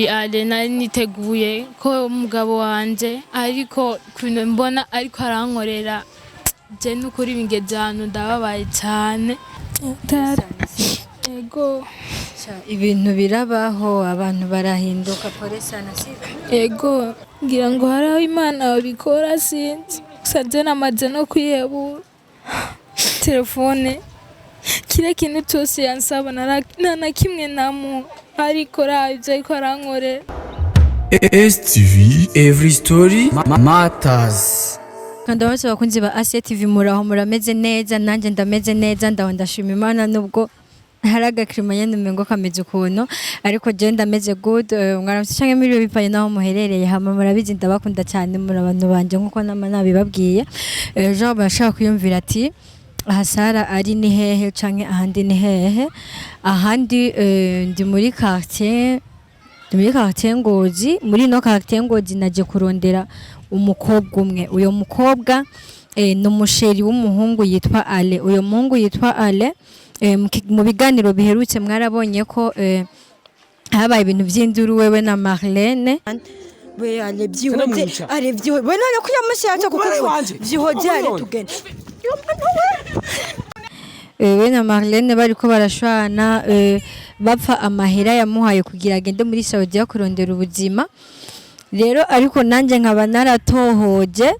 Ale nari niteguye ko umugabo wanje, ariko kubintu mbona ariko arankorera, je n'ukuri bingeze ahantu ndababaye cane. Ego. Ibintu birabaho, abantu barahinduka. Pole sana, sivyo? Ego, ngira ngo hari aho Imana babikora, sinzi. Gusa je namaze no kwihebura. Telefone, kiriya kintu cose yansaba, nta na kimwe namuha, ariko raba ivyo ariko arankorera. STV Every Story Matters. Kandi bose bakunzi ba Asia TV, muraho, murameze neza? Nanjye ndameze neza, ndaho ndashima Imana, nubwo hari agakirima nyene umengo kameze ukuntu, ariko je ndameze good. Mwaramutse canke miriwe bivanye naho muherereye. Hama murabizi, ndabakunda cyane, muri abantu banje nkuko nama nabibabwiye. Jean bashaka kwiyumvira ati aha Sara ari ni hehe canke ahandi ni hehe? Ahandi ndi muri quartier Ngozi. Muri no quartier Ngozi naje kurondera umukobwa umwe. Uyo mukobwa ni umuchéri w'umuhungu yitwa Ale. Uyo muhungu yitwa Ale, mu biganiro biherutse mwarabonye ko habaye ibintu by'induru, wewe na Marlene. We ale, byihoze. Sinamwica. Ale, byihoze. We none ko yamushatse Umugore kuko wanje. byihoze ale. Umubonye. Tugende. We na Marlene bariko barashwana, bapfa amahera yamuhaye kugira agende muri Saudiya kurondera ubuzima. Rero ariko nanjye nkaba naratohoje,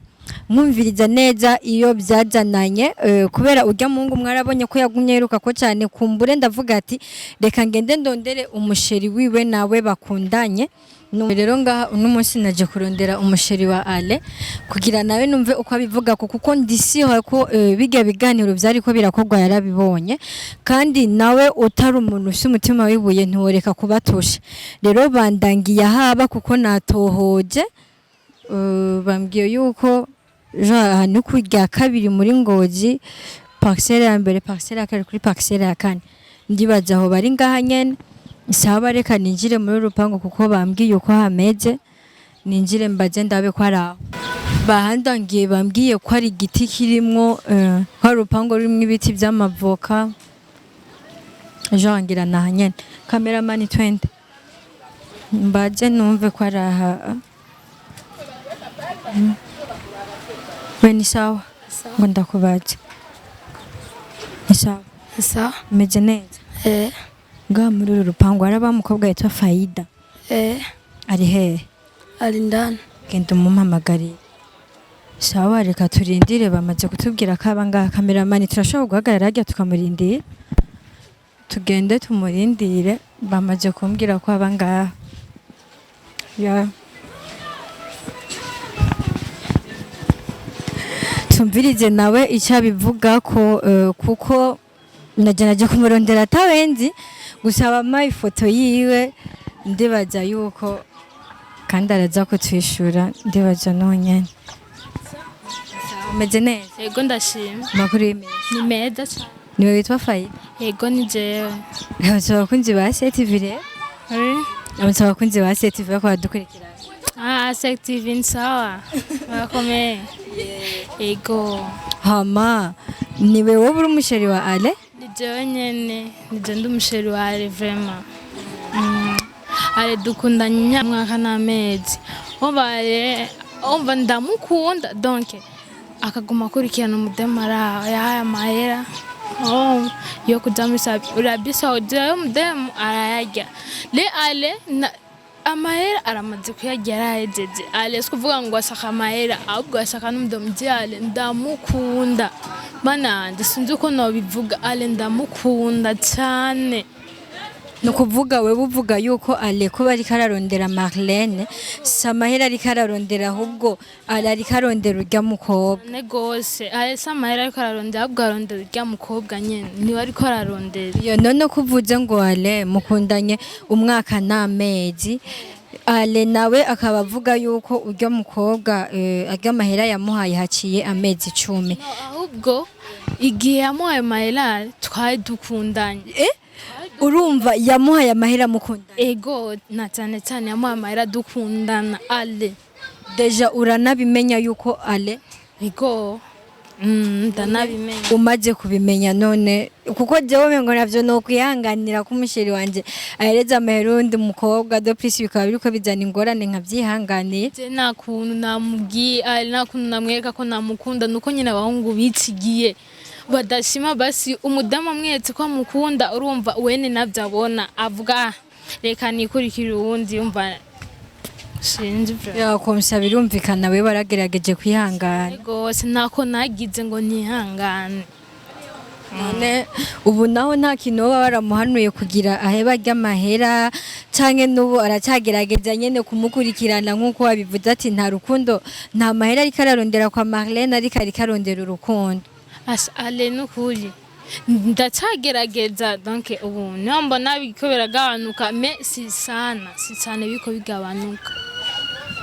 nkumviriza neza iyo byazananye, kubera urya muhungu mwarabonye ko yagumye yiruka ko cyane. Kumbure ndavuga ati reka ngende ndondere umuchéri wiwe nawe bakundanye. Rero ngaha uno munsi naje kurondera umuchéri wa Ale kugira nawe numve uko abivuga, kuko ndisiho ko bijya biganiro byari ko birakorwa yarabibonye, kandi nawe utari umuntu ufite umutima wibuye ntiworeka kubatusha. Rero bandangiye ahaba kuko natohoje, bambwiye yuko ahantu ku rya kabiri muri Ngozi, parcelle ya mbere, parcelle ya kabiri, kuri parcelle ya kane. Ndibaza aho bari ngaha nyene. Saba reka ninjire muri rupangu kuko bambwiye uko hameze. Ninjire mbaze ndabe ko ari aho bahandangiye. Bambwiye ko ari igiti kirimwo, ko ari urupangu rurimwo ibiti vy'amavoka. Jean ngira naha nyene. Cameraman, twende mbaze numve ko ari aha. We, ni sawa? Ngo ndakubaze, ni sawa? Sawa. Meze neza? Eh. Ngaha muri uru rupangu haraba umukobwa yitwa Faida? Eh. Ari hehe? Ari ndani. Genda umumpamagarire. Sawa, reka turindire, bamaze kutubwira ko aba ngaha. Cameraman, turashobora guhagarara harya tukamurindira? Tugende tumurindire, bamaze kumbwira ko aba ngaha. Ya, tumvirize nawe icyo abivuga ko, kuko najya kumurondera atawenzi. Gusa bampaye ifoto yiwe, ndibaza yuko kandi araza kutwishura, ndibaza nonyene. Umeze neza? Yego, ndashima. Amakuru y'imeza? Ni meza cyane. Niwe witwa Fayida? Yego, ni jewe. Abatse abakunzi ba CTV rero. Abatse abakunzi ba CTV bako badukurikirana. Ah, TV ni sawa, barakomeye, yego. Hama niwe wowe uri umuchéri wa Ale? Ni jewe nyene, ni je ndi umuchéri wa Ale vraiment. Ale dukundanye umwaka n'amezi. Umva Ale, umva ndamukunda, donc akaguma akurikirana umudemu araho yahaye amahera, oh, yo kuja muri Arabie Saoudite. Ayo mudemu arayarya. Le Ale na amahera aramaze kuyarya, yarahejeje. Ale si kuvuga ngo ashaka amahera, ahubwo ashaka n'umudemu. Je Ale ndamukunda, mana yanje, sinzi uko nobivuga. Ale ndamukunda cyane. Ni ukuvuga wewe uvuga yuko Ale kuba ariko ararondera Marlene si amahera ariko ararondera, ahubwo Ale ariko arondera urya mukobwa. Ne gose, Ale si amahera ariko ararondera, ahubwo arondera urya mukobwa nyene, niwe ariko ararondera. Iyo none ko uvuze ngo Ale mukundanye umwaka n'amezi, Ale nawe akaba avuga yuko urya mukobwa, arya mahera yamuhaye haciye amezi 10. Ahubwo igihe yamuhaye mahera twari dukundanye. Urumva yamuhaye amahera mukundanye? Ego, na cyane cyane yamuhaye amahera dukundana Ale. Déjà uranabimenya yuko Ale Ego. Ndanabimenya. Umaze kubimenya none, kuko jewe mengo navyo no kwihanganira ko umuchéri wanje ahereza amahera uwundi mukobwa, de plus bikaba biriko bizana ingorane, nkavyihanganiye. Je nta kuntu namubwiye ari, nta kuntu namwereka ko namukunda, nuko nyine abahungu bitsigiye badashima. Basi umudamu amweretse ko amukunda, urumva wene navyo abona, avuga: "Ah, reka nikurikire uwundi." Yumva sinzi vraiment. Ya, komsa birumvikana, we baragerageje kwihangana. Rwose ntako nagize ngo ntihangane. None ubu naho nta kintu baba baramuhanuye kugira aheba ry'amahera, canke n'ubu aracyagerageza nyene kumukurikirana nk'uko wabivuze ati nta rukundo, nta mahera ariko ararondera kwa Marlene, ariko arondera urukundo? Asa ale, nukuri ndacyagerageza. Donc ubu niyo mbona biriko biragabanuka, mais si sana, si cyane biriko bigabanuka.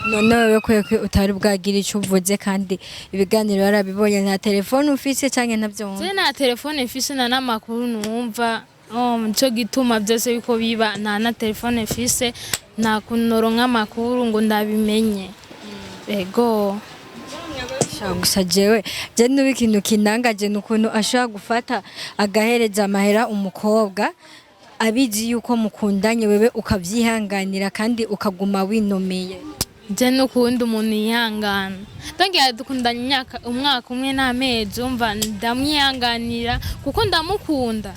None wewe kwekwe utari bwagira ico uvuze, kandi ibiganiro warabibonye, nta telefone ufise canke ntavyo wumva? Je nta telefone mfise, nta n'amakuru numva. Oh, nico gituma byose biko biba, nta na telefone mfise, nta kunoronka amakuru ngo ndabimenye. Ego. Sha, gusa jewe je nuba ikintu kinangaje ni ukuntu ashobora gufata agahereza amahera umukobwa abizi yuko mukundanye, wewe ukavyihanganira kandi ukaguma winomeye. Je n'ukundi umuntu yihangana. Donc dukundanye imyaka, umwaka umwe n'amezi, umva ndamwihanganira kuko ndamukunda,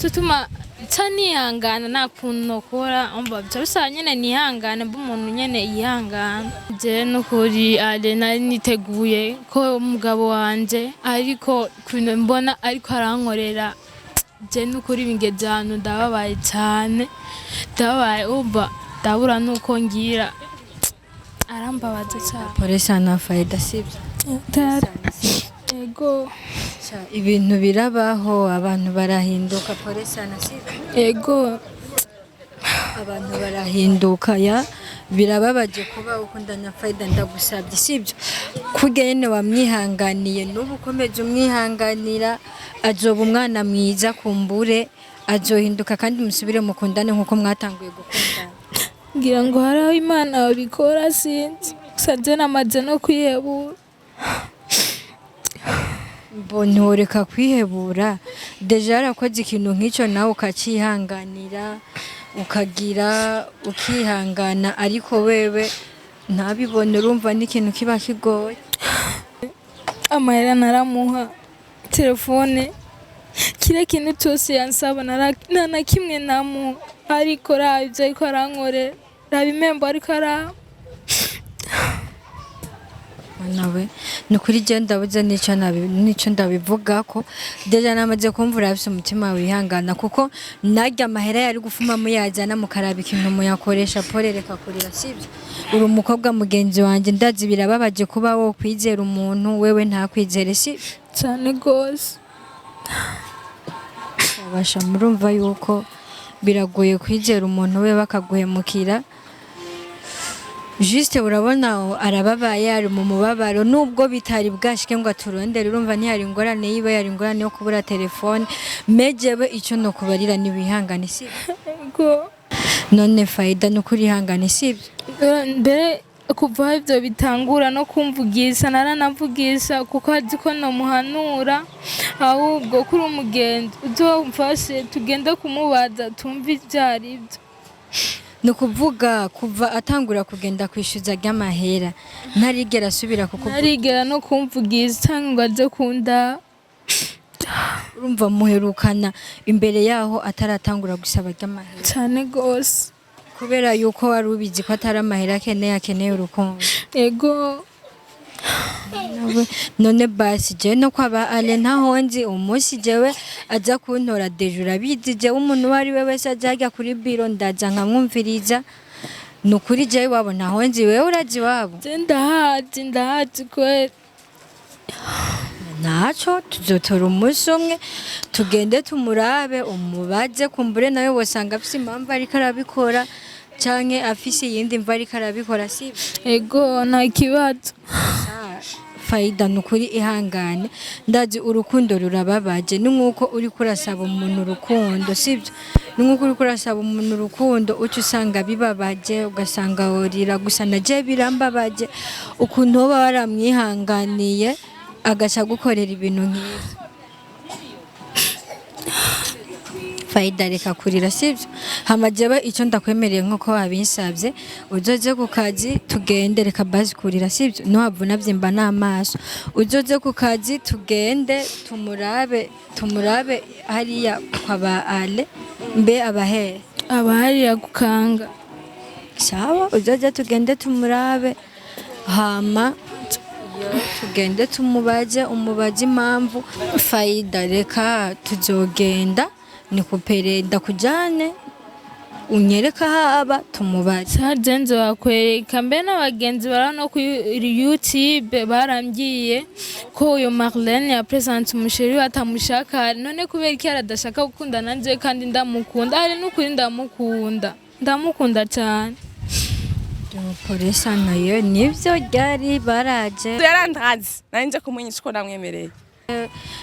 tutuma nca nihangana, nta kuntu nokora, umva bica bisaba nyene nihangane, mbe umuntu nyene yihangana. Je n'ukuri ale nari niteguye ko umugabo wanje, ariko kuntu mbona ariko arankorera, je n'ukuri bingeze ahantu ndababaye cyane, ndababaye, umva ndabura nuko ngira, arambabaza cyane. Pole sana Faida, sibyo? Ego. Sha, ibintu birabaho, abantu barahinduka. Pole sana, sibyo? Ego. Abantu barahinduka. Ya, birababaje kuba ukundana. Faida, ndagusabye, sibyo, kurya nyene wamwihanganiye, n'ubu ukomeje umwihanganira, azoba umwana mwiza, kumbure azohinduka kandi musubire mukundane nkuko mwatanguye gukundana. Ngira ngo hari aho Imana babikora, sinzi, gusa je namaze no kwihebura. Mbo ntoreka kwihebura. Déjà yarakoze ikintu nk'icyo nawe ukacihanganira, ukagira ukihangana, ariko wewe ntabibone, urumva n'ikintu kiba kigoye. Amahera naramuha, telefone, kiriya kintu cyose yansaba, nta na kimwe namuha, ariko raba ibyo ariko arankorera, raba impembo ariko araba. Nawe ni ukuri je ndabuze n'ico ndabivuga ko déjà namaze kumva urafise umutima wihangana, kuko narya amahera yari gufuma muyazana mukaraba ikintu muyakoresha. Pole, reka kurira, sibyo? Uri umukobwa mugenzi wanje, ndazi birababaje kuba wo kwizera umuntu wewe ntakwizere, sibyo? Cyane rwose. Abasha murumva yuko biragoye kwizera umuntu we bakaguhemukira. Juste urabona arababaye, ari mu mubabaro, nubwo bitari bwashike ngo aturondere. Urumva ntiyari ingorane yiwe, yari ingorane yo kubura telefone. Mejewe icyo no kubarira nibihangane, sibyo? Ego. None Faida, ni ukuri ihangane, sibyo? Mbere kuva aho ibyo bitangura no kumvugisha, naranavugisha kuko azi ko namuhanura. Ahubwo kuri umugenzi uzomfashe tugende kumubaza tumve ibyo ari byo. Ni ukuvuga kuva atangura kugenda kwishyuza ry'amahera ntarigera asubira kuko Ntarigera no kumvugisha cyangwa ngo aze kunda. Urumva muherukana imbere yaho ataratangura gusaba ry'amahera? Cyane rwose. Kubera yuko wari ubizi ko atari amahera akeneye, akeneye urukundo. Ego. None basi jewe no kwaba ale ntaho nzi, umunsi jewe aza kuntora, déjà urabizi, jewe umuntu uwo ari we wese aja hajya kuri biro ndaza nkamwumviriza. Ni ukuri jewe iwabo ntaho nzi, wewe urazi iwabo? Je ndahazi, ndahazi kweri. Ntaco, tuzotora umunsi umwe tugende tumurabe, umubaze, kumbure nawe wosanga afise impamvu ariko arabikora, canke afise iyindi mvo ariko arabikora, sibyo? Ego, nta kibazo. Faida, ni ukuri ihangane, ndazi urukundo rurababaje. Ni nk'uko uriko urasaba umuntu urukundo, sibyo? Ni nk'uko uriko urasaba umuntu urukundo, uca usanga bibabaje, ugasanga worira. Gusa naje birambabaje ukuntu woba waramwihanganiye. Agaca gukorera ibintu nk'ivyo. Faida, reka kurira, sibyo? Hama jewe icyo ndakwemereye, nk'uko wabinsabye, uzoze ku kazi tugende. Reka bazi kurira, sibyo? Ntiwavuna byimba n'amaso. Uzoze ku kazi tugende tumurabe, tumurabe hariya kwa ba Ale. Mbe abahere? Abahariya gukanga. Sawa, uzoze tugende tumurabe, hama tugende tumubaze, umubaze impamvu. Faida, reka tuzogenda nikupere, ndakujane unyereka aho aba, tumubaze. Sajenze bakwereka mbe n'abagenzi bara no kuri YouTube barambwiye ko uyu Marlene yapresente umusheri we atamushaka. None kubera iki aradashaka gukundana nje kandi ndamukunda? Ari n'ukuri ndamukunda, ndamukunda cyane. Polisa nayo nibyo ryari baraje. Yarandazi nari nje kumwinyisha ko namwemereye.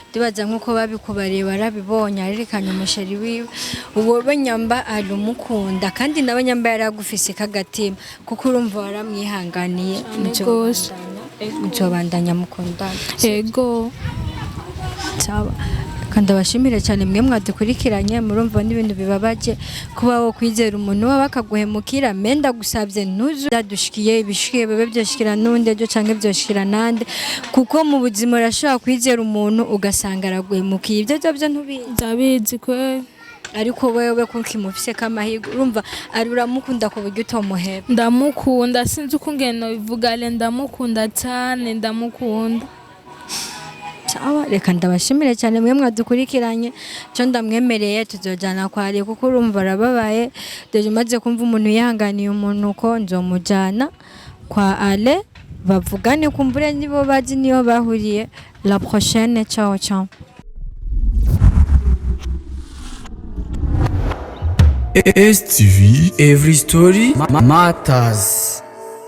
Ndibaza nk'uko babikubariye barabibonye, arerekanye umusheri wiwe. Uwo nyamba arumukunda, kandi nawe nyamba yaragufise kagatima, kuko urumva waramwihanganiye. Rwose. Muzobandanya mukundana. Yego. Sawa, kandi abashimire cyane mwe mwadukurikiranye. Murumva n'ibintu bibabaje kuba wo kwizera umuntu waba akaguhemukira. Menda gusabye ntuzu byadushikiye, ibishikiye bibe byoshikira n'undi ejo canke byoshikira nande, kuko mu buzima urashobora kwizera umuntu ugasanga araguhemukiye. Ibyo byo byo ntubizi. Ndabizi kwe. Ariko wewe kuko kimufise k'amahirwe, urumva ari uramukunda ku buryo utomuheba. Ndamukunda, sinzi uko ngeno bivuga ale, ndamukunda cyane, ndamukunda. Sawa, reka ndabashimire cyane mwe mwadukurikiranye. Cyo ndamwemereye tuzojyana kwa Ali, kuko urumva arababaye. Deje umaze kumva umuntu yihanganiye umuntu, ko nzomujyana kwa Ale bavugane, kumbure nibo bazi niyo bahuriye. La prochaine, ciao ciao. STV Every Story Matters.